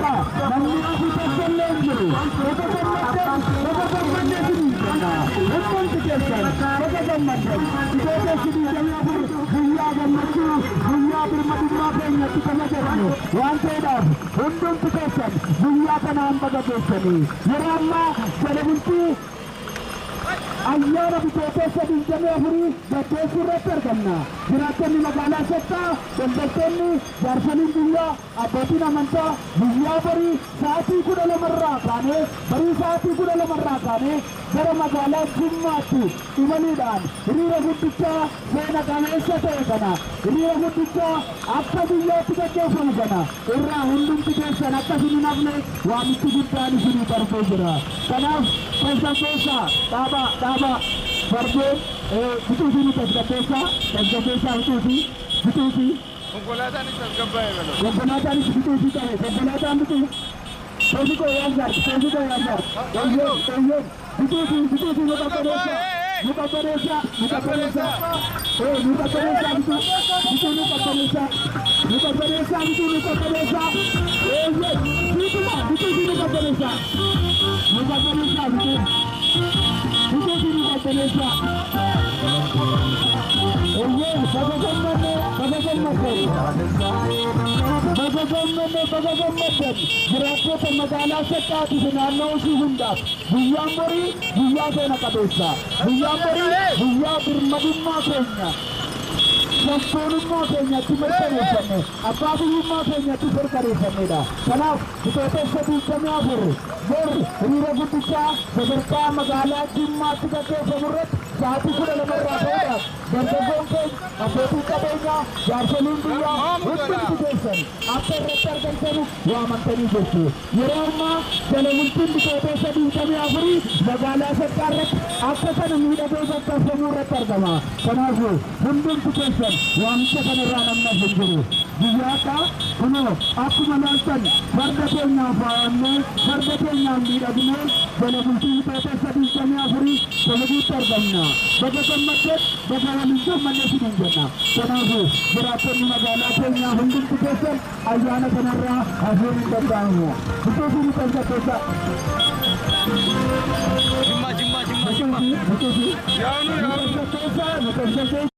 keessaa namni hafu tokko illee hin jiru. Baga gammaddan, baga gammaddan isiniin jenna. Hundumti keessan baga gammaddan. Bitootessi 24 guyyaa gammachuu, guyyaa birmadummaa keenyatti kabajannu waan ta'eedhaaf hundumti keessan guyyaa kanaan baga geessanii. Yeroo ammaa jala bultii ayyaana Bitootessa 24 gaggeessuu irratti argamna. Jiraattonni magaalaa Saqqaa, daldaltoonni, jaarsoliin biyyaa, abbootiin amantaa guyyaa barii sa'aatii 12rraa kaanee, barii sa'aatii 12rraa kaanee gara magaalaa Jimmaatti imaluudhaan hiriira guddichaa seena qabeessa ta'e kana, hiriira guddichaa akka biyyaatti gaggeeffamu kana irraa hundumti keessan akka isin hin hafne waamichi guddaan isinii darbee jira. Kanaaf tasgabbeessaa, dhaabaa, dhaabaa, fardeen bituutii nu tasgabbeessaa, tasgabbeessaa, bituutii, bituutii. Konkolaataanis tasgabbaa'e baloo. Konkolaataanis bituutii qabe, konkolaataan bituu. Toofikoo yaazar, toofikoo yaazar, eeyyeen, eeyyeen, bituutii, bituutii, nu qabbaneessaa, nu qabbaneessaa, nu qabbaneessaa, nu qabbaneessaa, bituu, bituu, nu qabbaneessaa, nu qabbaneessaa, bituu, nu qabbaneessaa, eeyyeen, biituma, bituutii, nu qabbaneessaa, nu qabbaneessaa, bituu, bituutii, nu qabbaneessaa. Eeyyeen, baga gammanne, baga gammaddan, baga gammanne, baga gammaddan. Jiraattota magaalaa Saqqaatii fi naannoo ishii hundaaf guyyaan borii guyyaa seena qabeessa. Guyyaan borii guyyaa birmadummaa keenya, sabboonummaa keenyatti mirkaneeffanne, abbaa biyyummaa keenyatti mirkaneeffannedha. Kanaaf Bitootessa 24 bor hiriira guddichaa sadarkaa magaalaa Jimmaatti gaggeeffamu irratti sa'aatii 12rraa ka'uudhaan dargaggoon keenya, abbootiin qabeenyaa, jaarsoliin biyyaa hundumti keessan akka irratti argamtanu waamamtanii jirtu. Yeroo ammaa jala bultiin Bitootessa 24 magaalaa Saqqaa irratti akka kana miidhagee gaggeeffamuu irratti argama. Kanaafuu hundumti keessan waamicha kanarraa namni hafu hin jiru. Guyyaa har'aa kunoo akkuma laaltan farda keenyaan faayamnee, farda keenyaan miidhagnee jala bultii Bitootessa 24 kabajuutti argamna. Baga gammaddan, baga waliin gammanne isiniin jenna. Kanaafuu jiraattonni magaalaa keenyaa hundumti keessan ayyaana kanarraa hafuun hin danda'amu. Bituufi nu tasgabbeessaa. Jimmaa, Jimmaa, Jimmaa, Jimmaa. Bituufi, bituufi Yaa'u nu yaa'u. tasgabbeessaa, nu tasgabbeessaa.